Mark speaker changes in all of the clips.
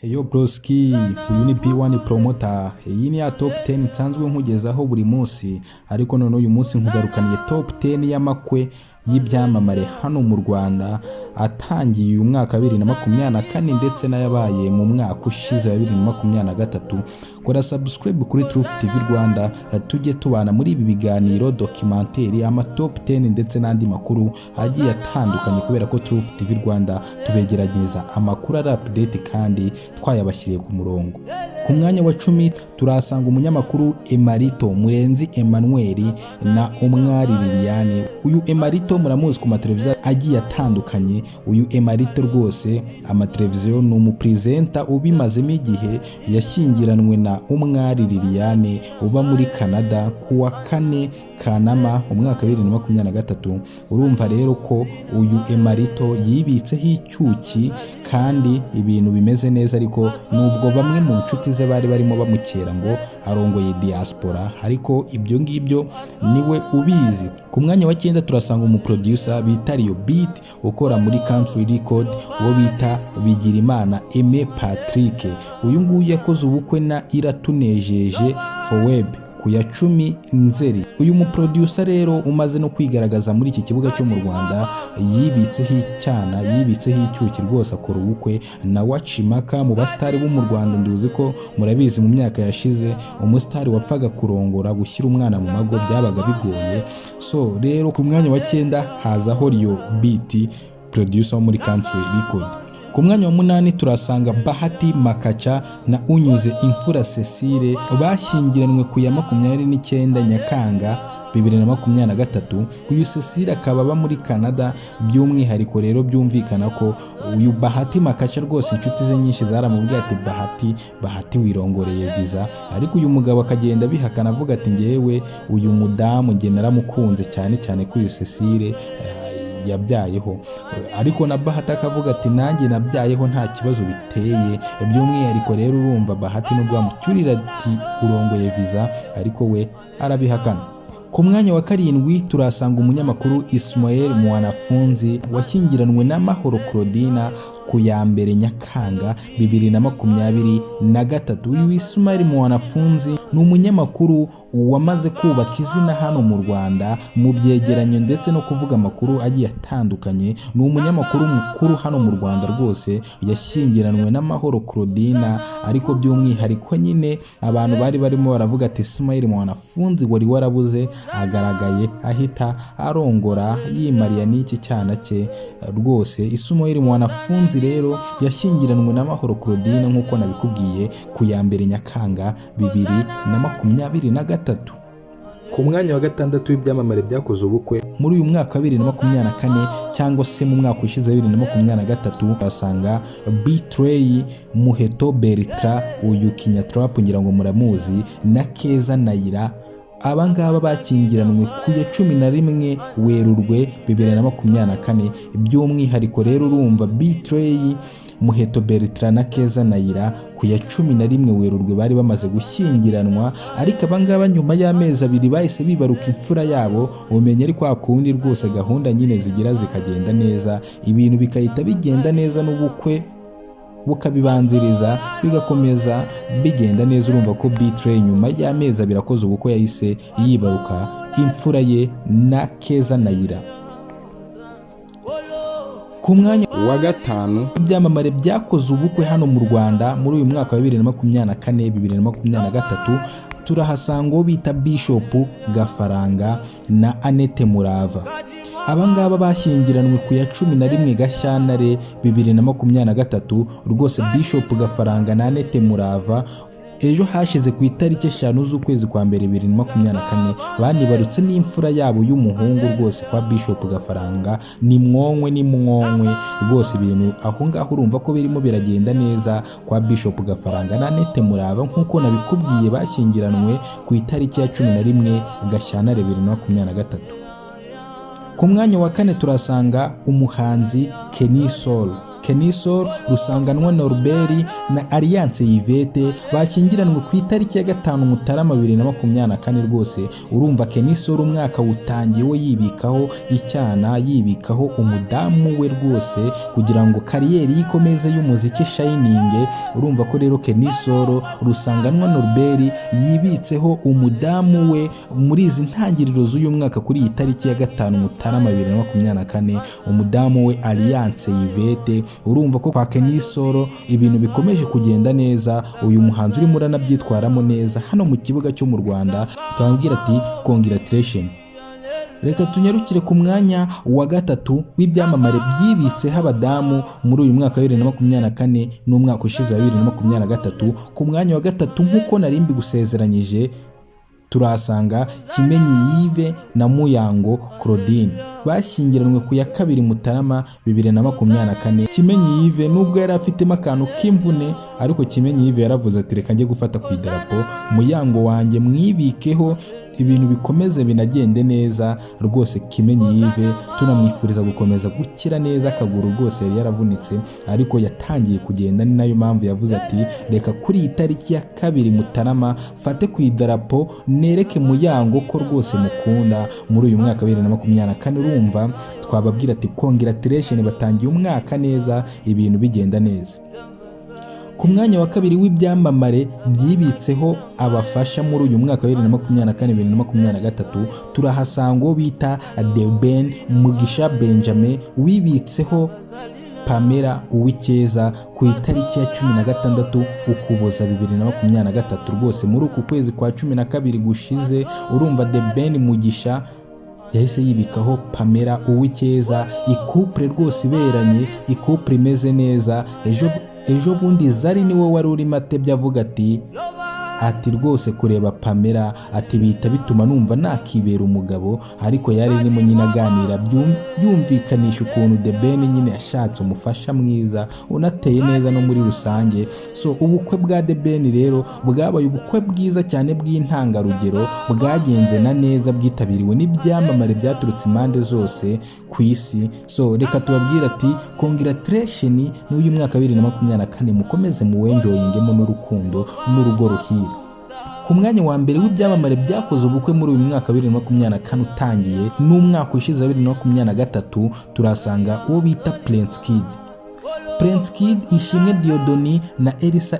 Speaker 1: Heyo broski, uyu ni B1 Promoter. Iyi ni ya top 10 nsanzwe nkugezaho buri munsi, ariko none uyu munsi nkugarukaniye top 10 y'amakwe y'ibyamamare hano mu Rwanda atangiye uyu mwaka wa 2024 ndetse n'ayabaye mu mwaka ushize wa 2023. Kora subscribe kuri Truth TV Rwanda, tujye tubana muri ibi biganiro, documentaire, ama top 10 ndetse n'andi makuru agiye atandukanye, kubera ko Truth TV Rwanda tubegerageza amakuru ari update kandi twayabashyiriye ku murongo. Ku mwanya wa 10 turahasanga umunyamakuru Emarito Murenzi Emmanuel na Umwari Liliane. Uyu Emarito muramuzi ku mateleviziyo agiye atandukanye. Uyu Emarito rwose amateleviziyo ni umupresenter ubimazemo igihe. Yashyingiranwe na Umwari Liliane uba muri Canada ku wa 4 Kanama umwaka wa 2023. Urumva rero ko uyu Emarito yibitseho icyuki kandi ibintu bimeze neza, ariko nubwo bamwe mu nshuti ze bari barimo bamukera ngo arongoye diaspora, ariko ibyo ngibyo niwe ubizi. Ku mwanya wa 9 turasanga umuproducer bita Rio Beat ukora muri Country Record, uwo bita Bigirimana Aime Patrick. Uyu nguyu yakoze ubukwe na Iratunejeje Foweb ku ya 10 Nzeri. Uyu muproducer rero umaze no kwigaragaza muri iki kibuga cyo mu Rwanda, yibitseho icyana, yibitseho icyuki rwose, akora ubukwe na Wacimaka mu basitari bo mu Rwanda. Nduzi ko murabizi, mu myaka yashize umusitari wapfaga kurongora, gushyira umwana mu mago byabaga bigoye. So rero ku mwanya wa 9 hazaho Rio Beat, producer wo muri Country Record. Ku mwanya wa 8 turasanga Bahati Makaca na Unyuze Imfura Cecile bashyingiranwe ku ya 29 Nyakanga 2023. Uyu Cecile akaba aba muri Canada. By'umwihariko rero byumvikana ko uyu Bahati Makaca rwose inshuti ze nyinshi zaramubwiye ati: "Bahati, Bahati, wirongoreye visa," ariko uyu mugabo akagenda abihakana avuga ati: "Ngewe uyu mudamu njye naramukunze cyane cyane ko uyu Cecile yabyayeho." Ariko na Bahati akavuga ati: "Nanjye nabyayeho, nta kibazo biteye." By'umwihariko rero urumva Bahati nubwo bamucyurira ati "Urongoye visa," ariko we arabihakana. Ku mwanya wa 7 turasanga umunyamakuru Ismael Mwanafunzi washyingiranwe na Mahoro Claudina ku ya 1 Nyakanga 2023. Uyu Ismael Mwanafunzi ni umunyamakuru wamaze kubaka izina hano mu Rwanda mu byegeranyo ndetse no kuvuga amakuru agiye atandukanye. Ni umunyamakuru mukuru hano mu Rwanda rwose. Yashyingiranwe na Mahoro Claudina, ariko by'umwihariko nyine abantu bari barimo baravuga ati: "Ismael Mwanafunzi wari warabuze agaragaye ahita arongora yimariya n'iki cyana cye." Rwose Ismael Mwanafunzi rero yashyingiranwe na Mahoro Claudine nk'uko nabikubwiye ku ya 1 Nyakanga 2023. Ku mwanya wa 6 w'ibyamamare byakoze ubukwe muri uyu mwaka wa 2024 cyangwa se mu mwaka ushize wa 2023, basanga B-Threy Muheto Bertrand, uyu Kinyatrap ngira ngo muramuzi, na Keza Nayira. Aba ngaba bashyingiranwe ku ya 11 Werurwe 2024. By'umwihariko rero urumva B-Threy Muheto Bertrand na Keza Nayira ku ya 11 Werurwe bari bamaze gushyingiranwa, ariko aba ngaba nyuma y'amezi 2 bahise bibaruka imfura yabo. Umenya ari kwa kundi rwose gahunda nyine zigira zikagenda neza, ibintu bigahita bigenda neza n'ubukwe bukabibanziriza, bigakomeza bigenda neza. Urumva ko B-Threy nyuma y'amezi 2 akoze ubukwe yahise yibaruka imfura ye na Keza Nayira. Ku mwanya
Speaker 2: wa 5
Speaker 1: ibyamamare byakoze ubukwe hano mu Rwanda muri uyu mwaka wa 2024 2023, turahasanga uwo bita Bishop Gafaranga na Annette Murava. Aba ngaba bashyingiranwe ku ya 11 Gashyantare 2023. Rwose Bishop Gafaranga na Annette Murava ejo hashize ku itariki 5 z'ukwezi kwa mbere 2024 banibarutse n'imfura yabo y'umuhungu. Rwose kwa Bishop Gafaranga ni mwonkwe, ni mwonkwe rwose. Ibintu aho ngaho urumva ko birimo biragenda neza kwa Bishop Gafaranga na Annette Murava. Nk'uko nabikubwiye, bashyingiranwe ku itariki ya 11 Gashyantare 2023. Ku mwanya wa 4 turasanga umuhanzi Kenny Sol. Kenny Sol, Rusanganwa Norbert na Alliance Yvette bashyingiranwe ku itariki ya 5 Mutarama 2024. Rwose urumva Kenny Sol umwaka wutangiye we yibikaho icyana, yibikaho umudamu we rwose kugira ngo kariyeri ye ikomeze y'umuziki shining. Urumva ko rero Kenny Sol, Rusanganwa Norbert yibitseho umudamu we muri izi ntangiriro z'uyu mwaka kuri iyi tariki ya 5 Mutarama 2024, umudamu we Alliance Yvette. Urumva ko kwa Kenny Sol ibintu bikomeje kugenda neza, uyu muhanzi urimo uranabyitwaramo neza hano mu kibuga cyo mu Rwanda. Twabwira ati congratulation. Reka tunyarukire ku mwanya wa 3 w'ibyamamare byibitseho abadamu muri uyu mwaka wa 2024 n'umwaka ushize wa 2023. Ku mwanya wa 3 nk'uko nari mbigusezeranyije turahasanga Kimenyi Yves na Muyango Claudine bashyingiranwe ku ya 2 Mutarama 2024. Kimenyi Yves nubwo yari afitemo akantu k'imvune, ariko Kimenyi Yves yaravuze ati reka njye gufata ku idarapo Muyango wanjye mwibikeho, ibintu bikomeze binagende neza. Rwose Kimenyi Yves tunamwifuriza gukomeza gukira neza, akaguru rwose yari yaravunitse ariko yatangiye kugenda, ni nayo mpamvu yavuze ati reka kuri iyi tariki ya 2 Mutarama mfate ku idarapo nereke Muyango ko rwose mukunda muri uyu mwaka wa 2024. Urumva twababwira ati congratulation, batangiye umwaka neza, ibintu bigenda neza. Ku mwanya wa 2 w'ibyamamare byibitseho abafasha muri uyu mwaka wa 2024 2023 turahasanga uwo bita The Ben Mugisha Benjamin wibitseho Pamela Uwicyeza ku itariki ya 16 Ukuboza 2023. Rwose muri uku kwezi kwa 12 gushize, urumva The Ben Mugisha yahise yibikaho Pamela Uwicyeza, ikupure rwose iberanye, ikupure imeze neza. Ejo bundi Zari niwe wari urimo atebye avuga ati rwose kureba Pamela ati bihita bituma numva nakibera umugabo, ariko yari arimo nyine aganira yumvikanisha ukuntu The Ben nyine yashatse umufasha mwiza unateye neza no muri rusange. So ubukwe bwa The Ben rero bwabaye ubukwe bwiza cyane bw'intangarugero, bwagenze na neza, bwitabiriwe n'ibyamamare byaturutse impande zose ku isi. So reka tubabwire ati congratulation n'uyu mwaka wa 2024 mukomeze muwenjoyingemo n'urukundo n'urugo ruhire. Ku mwanya wa 1 w'ibyamamare byakoze ubukwe muri uyu mwaka wa 2024 utangiye n'umwaka ushize wa 2023 turasanga uwo bita Prince Kid. Prince Kid, Ishimwe Diodoni na Elsa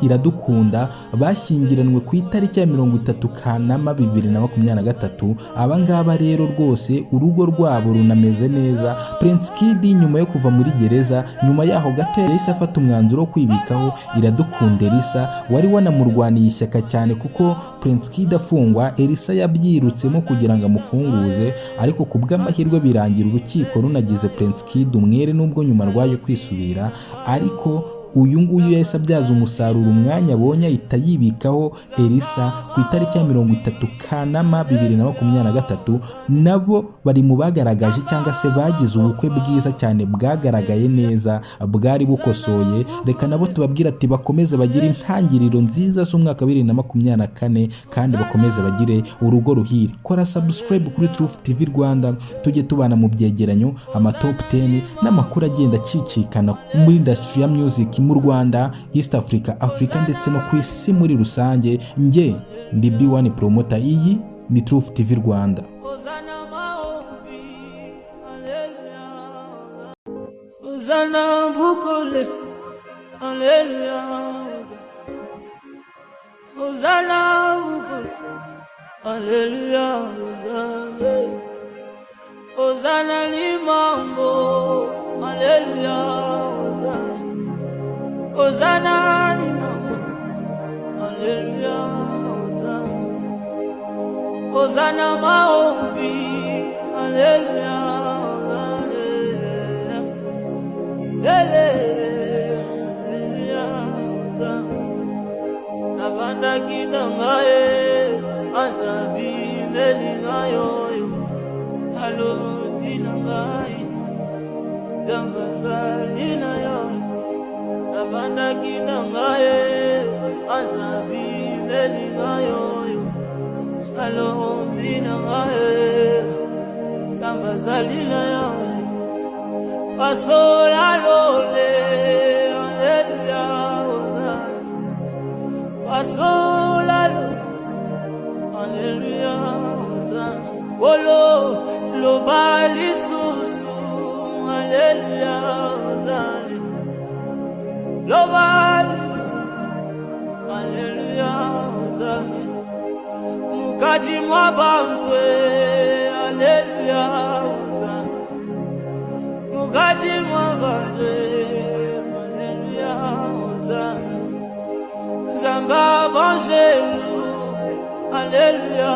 Speaker 1: Iradukunda bashyingiranwe ku itariki ya 30 Kanama 2023. Aba ngaba rero rwose urugo rwabo runameze neza. Prince Kid nyuma yo kuva muri gereza, nyuma yaho gato yahise afata umwanzuro wo kwibikaho Iradukunda Elsa wari wanamurwaniye ishyaka cyane, kuko Prince Kid afungwa Elsa yabyirutsemo kugira ngo amufunguze, ariko ku bw'amahirwe birangira urukiko runagize Prince Kid umwere nubwo nyuma rwaje kwisubira, ariko uyu nguyu yahise abyaza umusaruro umwanya abonye ahita yibikaho Elsa ku itariki ya 30 Kanama 2023. Nabo bari mu bagaragaje cyangwa se bagize ubukwe bwiza cyane bwagaragaye neza, bwari bukosoye. Reka nabo tubabwira ati bakomeze bagire intangiriro nziza z'umwaka wa 2024 kandi bakomeze bagire urugo ruhire. Kora subscribe kuri Truth TV Rwanda, tujye tubana mu byegeranyo, ama top 10 n'amakuru agenda acicikana muri industry ya music mu Rwanda, East Africa, Africa ndetse no ku isi muri rusange. Nge ndi B1 Promoter, iyi ni Truth TV Rwanda.
Speaker 2: Hosanna Bukole, Hallelujah. Hosanna Bukole, Hallelujah. Hosanna Limambo, Hallelujah. Hosanna Limambo, Hallelujah. Hosanna Maombi, Hallelujah. Navandaki na ngai azabi meli ngai oyo alobi na ngai nzambe azali na yo. Navandaki na ngai azabi meli ngai oyo alobi na ngai nzambe azali na yo. Pasola lole, Alléluia, Hosanna. Pasola lole, Alléluia, Hosanna. Olo, loba lisusu, Alléluia, Hosanna. Loba lisusu, Alléluia, Hosanna. Mukaji mwa bantwe, Alléluia, Hosanna. Mukaji mwa bantwe, Alléluia, Hosanna. Zamba bonjour, Alléluia.